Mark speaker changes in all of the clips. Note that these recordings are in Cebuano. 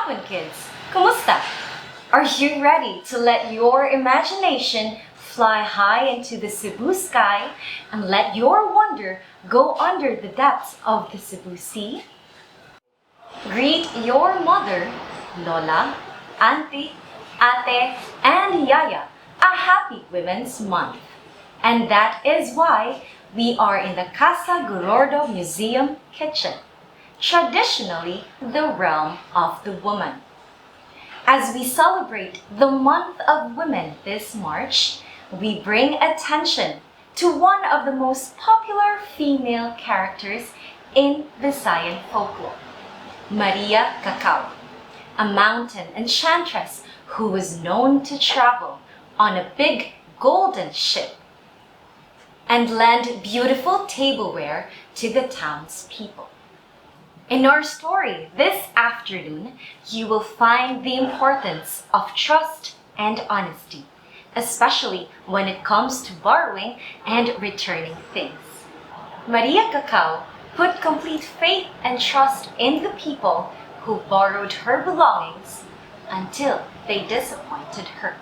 Speaker 1: hapon, kids! Kumusta? Are you ready to let your imagination fly high into the Cebu sky and let your wonder go under the depths of the Cebu Sea? Greet your mother, Lola, Auntie, Ate, and Yaya a happy Women's Month. And that is why we are in the Casa Gorordo Museum kitchen, traditionally the realm of the woman. As we celebrate the Month of Women this March, we bring attention to one of the most popular female characters in Visayan folklore, Maria Cacao, a mountain enchantress who was known to travel on a big golden ship and lend beautiful tableware to the townspeople. In our story this afternoon, you will find the importance of trust and honesty, especially when it comes to borrowing and returning things. Maria Cacao put complete faith and trust in the people who borrowed her belongings until they disappointed her.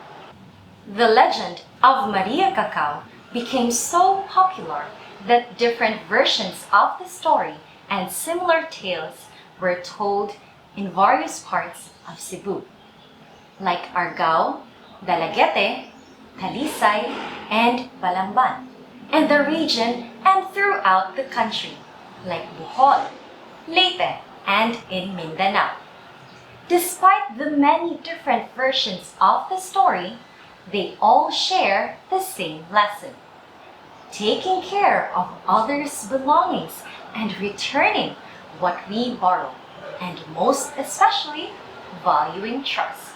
Speaker 1: The legend of Maria Cacao became so popular that different versions of the story and similar tales were told in various parts of Cebu, like Argao, Dalaguete, Talisay, and Balamban, and the region and throughout the country, like Bohol, Leyte, and in Mindanao. Despite the many different versions of the story, they all share the same lesson: taking care of others' belongings and returning what we borrow, and most especially, valuing trust.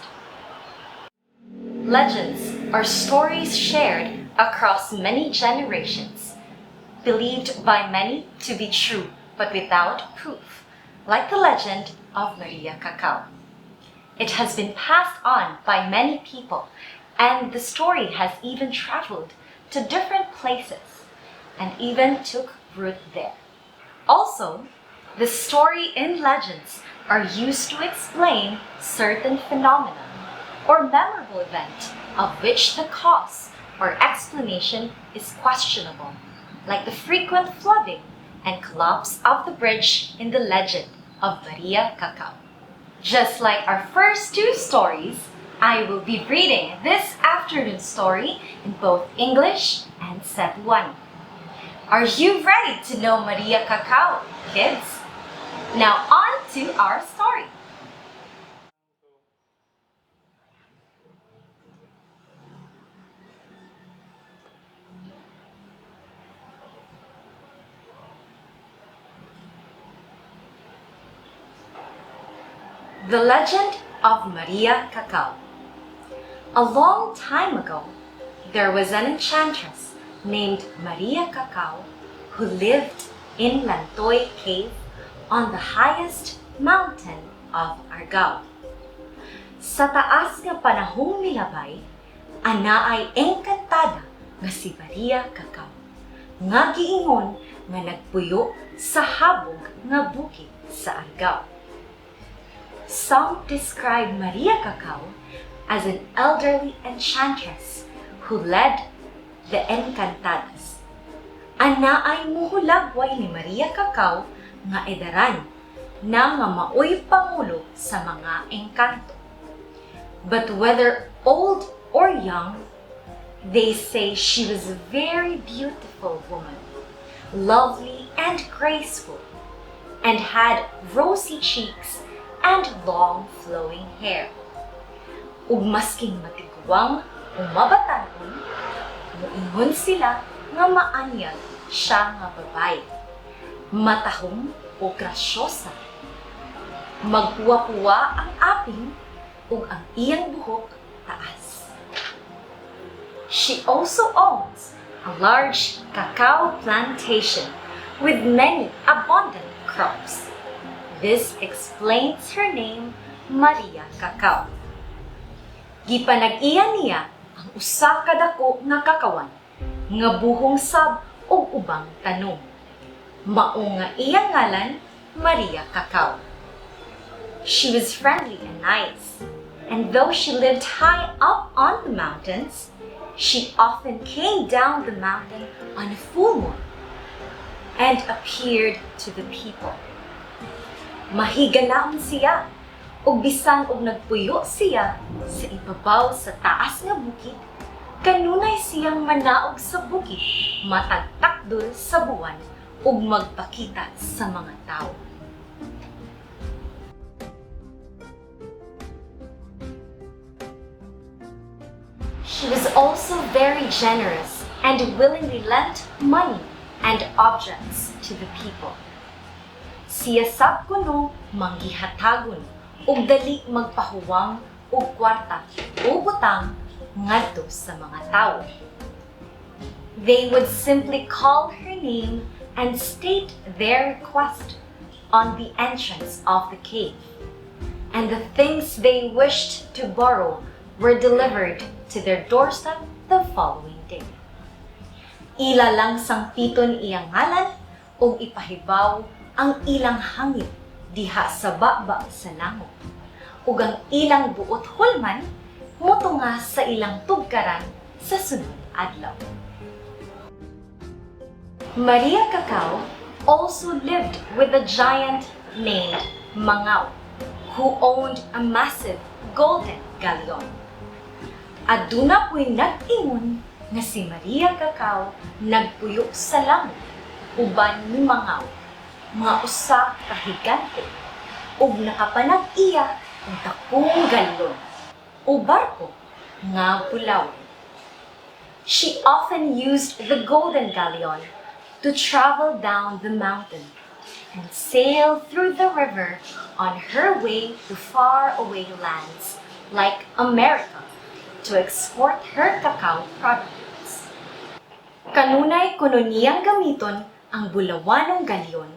Speaker 1: Legends are stories shared across many generations, believed by many to be true but without proof, like the legend of Maria Cacao. It has been passed on by many people, and the story has even traveled to different places and even took root there. Also, the story in legends are used to explain certain phenomena or memorable event of which the cause or explanation is questionable, like the frequent flooding and collapse of the bridge in the legend of Maria Cacao. Just like our first two stories, I will be reading this afternoon's story in both English and Cebuano. Are you ready to know Maria Cacao, kids? Now on to our story. The Legend of Maria Cacao. A long time ago, there was an enchantress named Maria Cacao who lived in Lantoy Cave on the highest mountain of Argao. Sa taas nga panahong milabay, anaay engkantada nga si Maria Cacao, nga giingon nga nagpuyo sa habog nga bukid sa Argao. Some describe Maria Cacao as an elderly enchantress who led the Encantadas. Anaay muhulagway ni Maria Cacao nga edaran na nga maoy pangulo sa mga engkanto. But whether old or young, they say she was a very beautiful woman, lovely and graceful, and had rosy cheeks and long flowing hair. Ug masking matiguang o mabatanon, moingon sila nga maanyag siya nga babaye, matahom o grasyosa. Magpuwa-puwa ang aping ug ang iyang buhok taas. She also owns a large cacao plantation with many abundant crops. This explains her name, Maria Cacao. Gipanag-iya niya ang usa ka dako nga kakawan nga buhong sab og ubang tanom. Mao nga iyang ngalan, Maria Cacao. She was friendly and nice, and though she lived high up on the mountains, she often came down the mountain on a full moon and appeared to the people. Mahigalaon siya, ug bisan og nagpuyo siya sa ibabaw sa taas nga bukid, kanunay siyang manaog sa bukid matag takdol sa buwan ug magpakita sa mga tawo. She was also very generous and willingly lent money and objects to the people. Siya sab kuno manggihatagon ug dali magpahuwang og kwarta o butang ngadto sa mga tawo. They would simply call her name and state their request on the entrance of the cave, and the things they wished to borrow were delivered to their doorstep the following day. Ila lang sangpiton iyang ngalan ug ipahibaw ang ilang hangyo diha sa baba sa langog. Ug ang ilang buot hulman motunga sa ilang tugkaran sa sunod adlaw. Maria Cacao also lived with a giant named Mangao, who owned a massive golden galleon. Aduna po'y nag-ingon nga si Maria Cacao nagpuyo sa langit uban ni Mangao, nga usa ka higante, ug nakapanag-iya og dakong galyon o barko nga bulawan. She often used the golden galleon to travel down the mountain and sail through the river on her way to faraway lands like America to export her cacao products. Kanunay kuno niyang gamiton ang bulawanong galyon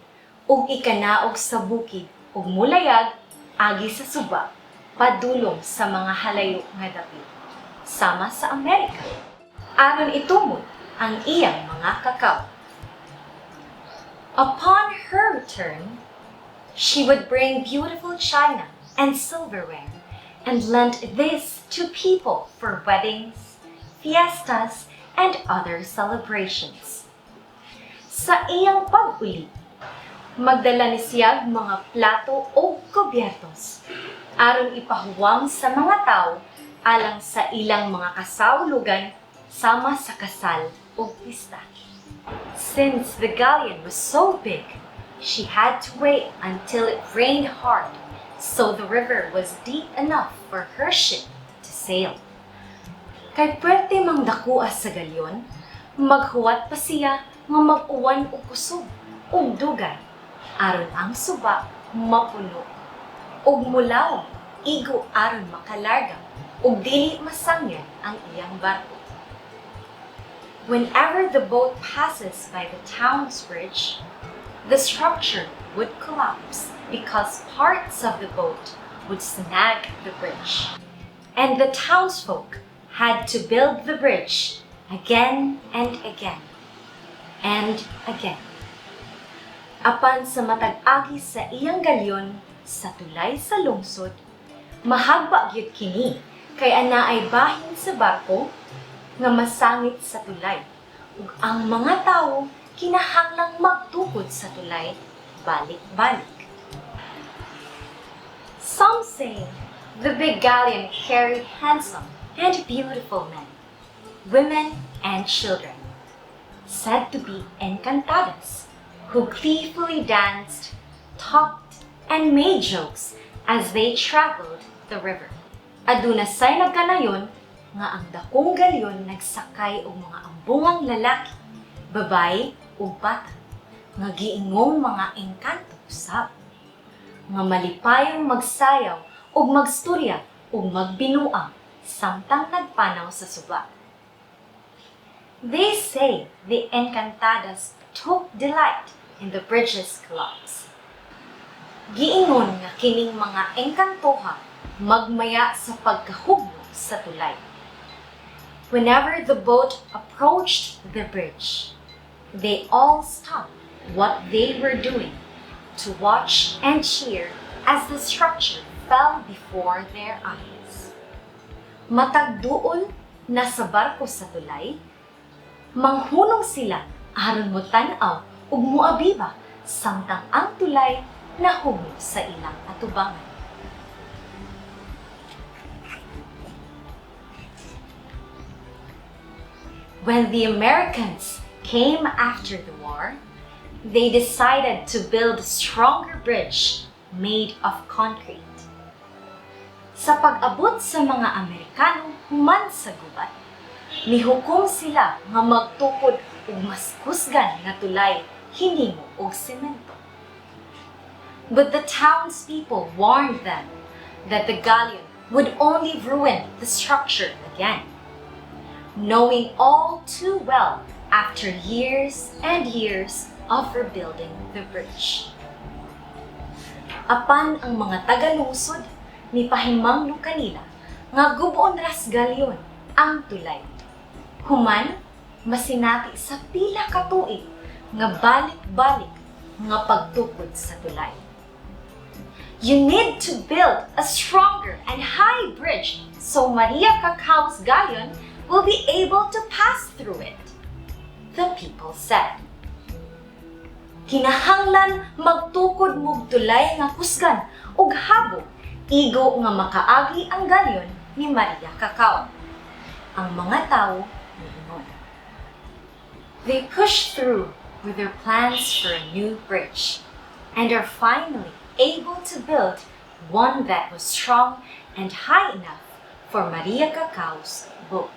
Speaker 1: ug ikanaog sa bukid ug mulayag agi sa suba padulong sa mga halayo nga dapit sama sa Amerika aron itumod ang iyang mga kakao. Upon her return, she would bring beautiful china and silverware and lend this to people for weddings, fiestas, and other celebrations. Sa iyang pag-uli, magdala ni siyag mga plato o kubyertos aron ipahuwang sa mga tao alang sa ilang mga kasawlugan sama sa kasal o pista. Since the galleon was so big, she had to wait until it rained hard so the river was deep enough for her ship to sail. Kay puwerte mang dakua sa galyon, maghuwat pa siya nga mag-uwan og kusog ug dugay aron ang suba mapuno ug mulawom igo aron makalarga ug dili masangyan ang iyang barko. Whenever the boat passes by the town's bridge, the structure would collapse because parts of the boat would snag the bridge. And the townsfolk had to build the bridge again and again and again. Apan sa matag agi sa iyang galyon sa tulay sa lungsod, mahagba gyud kini kay anaay bahin sa barko nga masangit sa tulay ug ang mga tawo kinahanglang magtukod sa tulay balik-balik. Some say the big galleon carried handsome and beautiful men, women, and children, said to be encantadas, who gleefully danced, talked, and made jokes as they traveled the river. Aduna say nagkanayon nga ang dakong galyon nagsakay og mga ambungang lalaki, babaye ug bata nga giingong mga engkanto usab, nga malipayong magsayaw ug magstorya ug magbinuang samtang nagpanaw sa suba. They say the encantadas took delight in the bridge's collapse. Giingon nga kining mga engkantoha magmaya sa pagkahugno sa tulay. Whenever the boat approached the bridge, they all stopped what they were doing to watch and cheer as the structure fell before their eyes. Matag duol nasa barko sa tulay, manghunong sila aron motan-aw ug moabiba samtang ang tulay nahugno sa ilang atubangan. When the Americans came after the war, they decided to build a stronger bridge made of concrete. Sa pag-abot sa mga Amerikano human sa gubat, mihukom sila nga magtukod og mas kusgan nga tulay hinimo og semento. But the townspeople warned them that the galleon would only ruin the structure again, knowing all too well after years and years of rebuilding the bridge. Apan ang mga taga-lungsod mipahimangno kanila nga gub-on ras galyon ang tulay. Human, masinati sa pila ka tuig nga balik-balik nga pagtukod sa tulay. "You need to build a stronger and high bridge so Maria Cacao's galleon will be able to pass through it," the people said. "Kinahanglan magtukod mog tulay nga kusgan ug habog igo nga makaagi ang galyon ni Maria Cacao," ang mga tawo miingon. They pushed through with their plans for a new bridge and are finally able to build one that was strong and high enough for Maria Cacao's boat.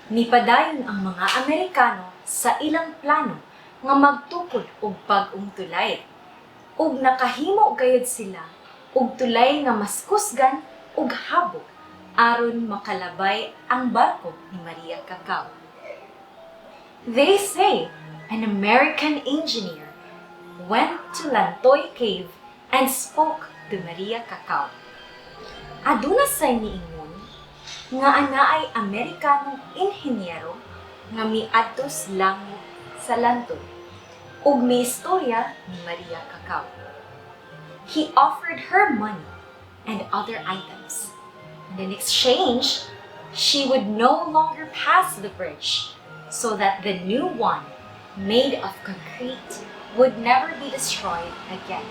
Speaker 1: Nipadayon ang mga Amerikano sa ilang plano nga magtukod og bag-ong tulay. Ug nakahimo gayud sila og tulay nga mas kusgan ug habog aron makalabay ang barko ni Maria Cacao. They say an American engineer went to Lantoy Cave and spoke to Maria Cacao. Aduna say niingon nga anaay Amerikanong inhinyero nga miadto sa langub sa Lantoy ug miistorya ni Maria Cacao. He offered her money and other items, and in exchange, she would no longer pass the bridge so that the new one, made of concrete, would never be destroyed again.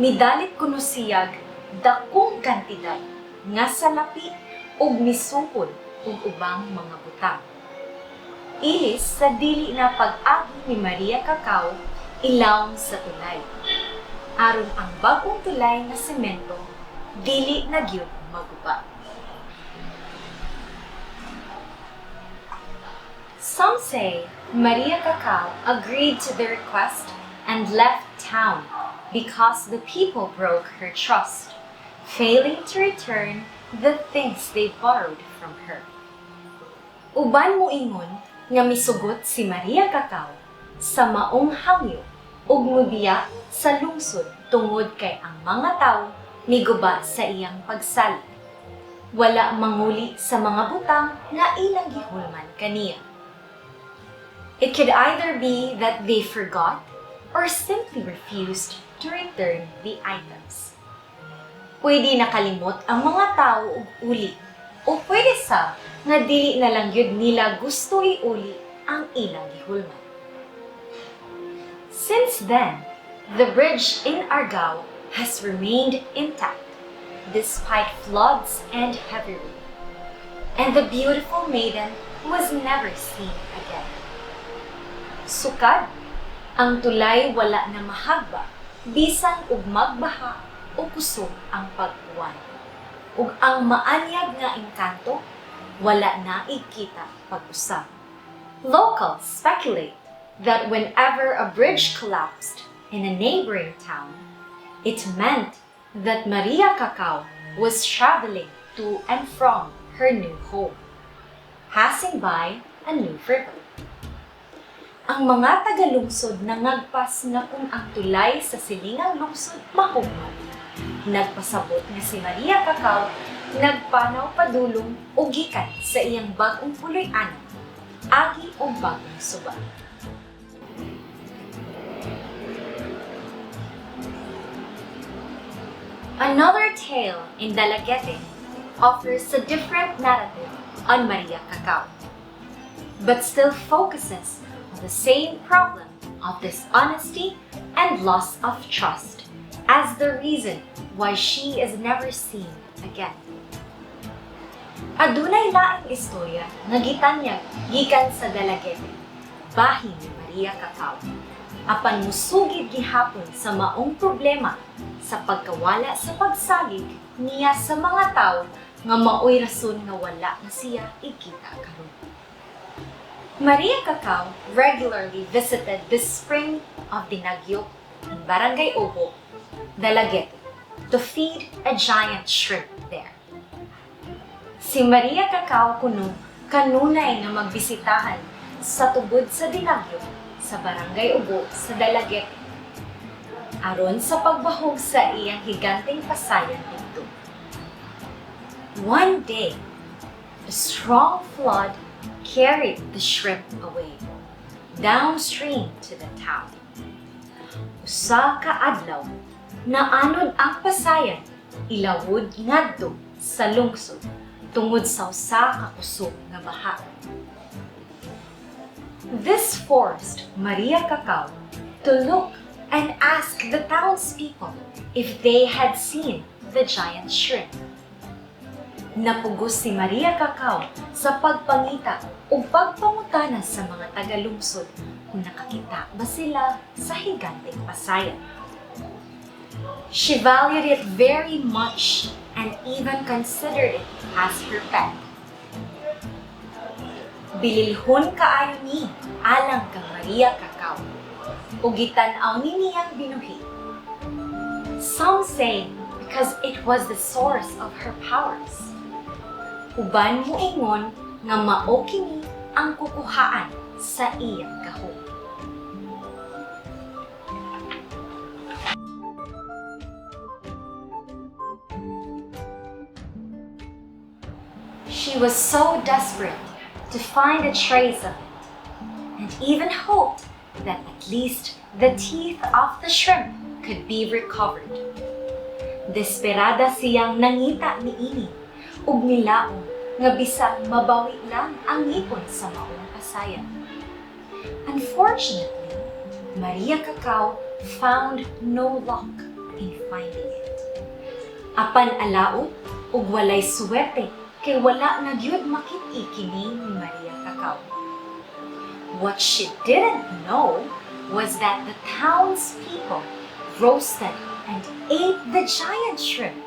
Speaker 1: Midalit kuno siyag dakong kantidad nga salapi ug misukol og ubang mga butang. Ilis sa dili na pag-agi ni Maria Cacao ilawom sa tulay, aron ang bag-ong tulay nga semento dili na gyud maguba. Some say Maria Cacao agreed to the request and left town because the people broke her trust, failing to return the things they borrowed from her. Uban moingon nga misugot si Maria Cacao sa maong hangyo ug mobiya sa lungsod tungod kay ang mga tawo miguba sa iyang pagsalig. Wala manguli sa mga butang nga ilang gihulman kaniya. It could either be that they forgot or simply refused to return the items. Pwede nakalimot ang mga tao og uli o pwede sa nga dili na lang gyud nila gusto iuli ang ilang gihulman. Since then, the bridge in Argao has remained intact despite floods and heavy rain. And the beautiful maiden was never seen again. Sukad, ang tulay wala na mahagba bisan og magbaha o kusog ang pag-uwan. Ug ang maanyag nga engkanto wala na ikita pag-usab. Locals speculate that whenever a bridge collapsed in a neighboring town, it meant that Maria Cacao was traveling to and from her new home, passing by a new river. Ang mga tagalungsod nangagpas nga kung ang tulay sa silingang lungsod mahugno, nagpasabot nga si Maria Cacao nagpanaw padulong o gikan sa iyang bag-ong puloy-anan, agi og bag-ong suba. Another tale in Dalaguete offers a different narrative on Maria Cacao, but still focuses on the same problem of dishonesty and loss of trust as the reason why she is never seen again. Adunay laing istorya nga gitanyag gikan sa Dalaguete, bahin ni Maria Cacao. Apan musugid gihapon sa maong problema sa pagkawala sa pagsalig niya sa mga tawo nga maoy rason nga wala na siya ikita karon. Maria Cacao regularly visited the spring of Dinagyok in Barangay Obo, Dalaguete, to feed a giant shrimp there. Si Maria Cacao kuno kanunay nga magbisitahan sa tubod sa Dinagyok sa Barangay Obo sa Dalaguete aron sa pagbahog sa iyang higanteng pasayan didto. One day, a strong flood carried the shrimp away, downstream to the town. Usa ka adlaw, naanod ang pasayan ilawod ngadto sa lungsod tungod sa usa ka kusog nga baha. This forced Maria Cacao to look and ask the townspeople if they had seen the giant shrimp. Napugos si Maria Cacao sa pagpangita ug pagpangutana sa mga taga-lungsod kung nakakita ba sila sa higanteng pasayan. She valued it very much and even considered it as her pet. Bililhon kaayo ni alang kang Maria Cacao ug gitan-aw ni niyang binuhi. Some say because it was the source of her powers. Uban moingon nga mao kini ang kukuhaan sa iyang gahom. She was so desperate to find a trace of it, and even hoped that at least the teeth of the shrimp could be recovered. Desperada siyang nangita niini ug nilaom nga bisag mabawi lang ang ngipon sa maong pasayan. Unfortunately, Maria Cacao found no luck in finding it. Apan alaot ug walay suwerte kay wala na gyud makit-i kini ni Maria Cacao. What she didn't know was that the townspeople roasted and ate the giant shrimp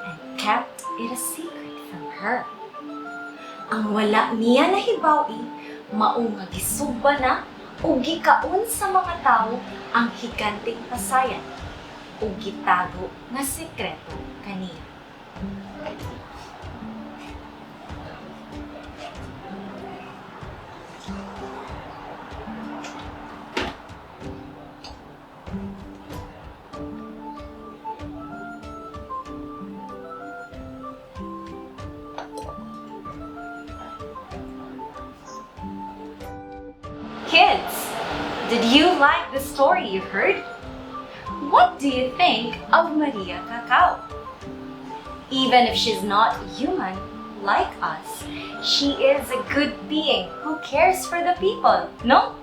Speaker 1: and kept it a secret from her. Ang wala niya nahibaw-i, mao nga gisugba na ug gikaon sa mga tawo ang higanteng pasayan ug gitago nga sekreto kaniya. Kids, did you like the story you heard? What do you think of Maria Cacao? Even if she's not human like us, she is a good being who cares for the people, no?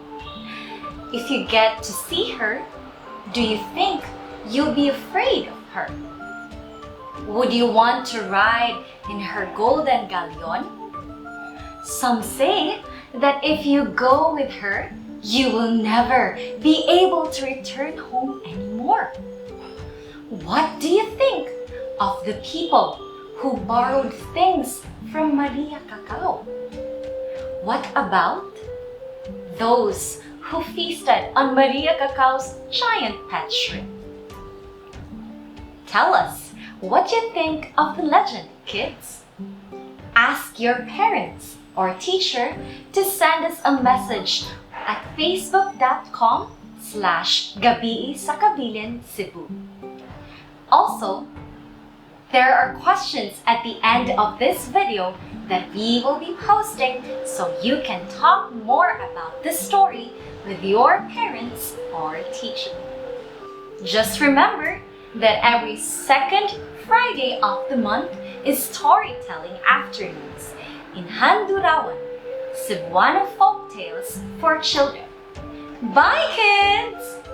Speaker 1: If you get to see her, do you think you'll be afraid of her? Would you want to ride in her golden galleon? Some say that if you go with her, you will never be able to return home anymore. What do you think of the people who borrowed things from Maria Cacao? What about those who feasted on Maria Cacao's giant pet shrimp? Tell us what you think of the legend, kids. Ask your parents or teacher to send us a message at facebook.com/Gabii sa Kabilin Cebu. Also, there are questions at the end of this video that we will be posting so you can talk more about the story with your parents or teacher. Just remember that every second Friday of the month is storytelling afternoons in Handurawan, Cebuano Folktales for Children. Bye, kids!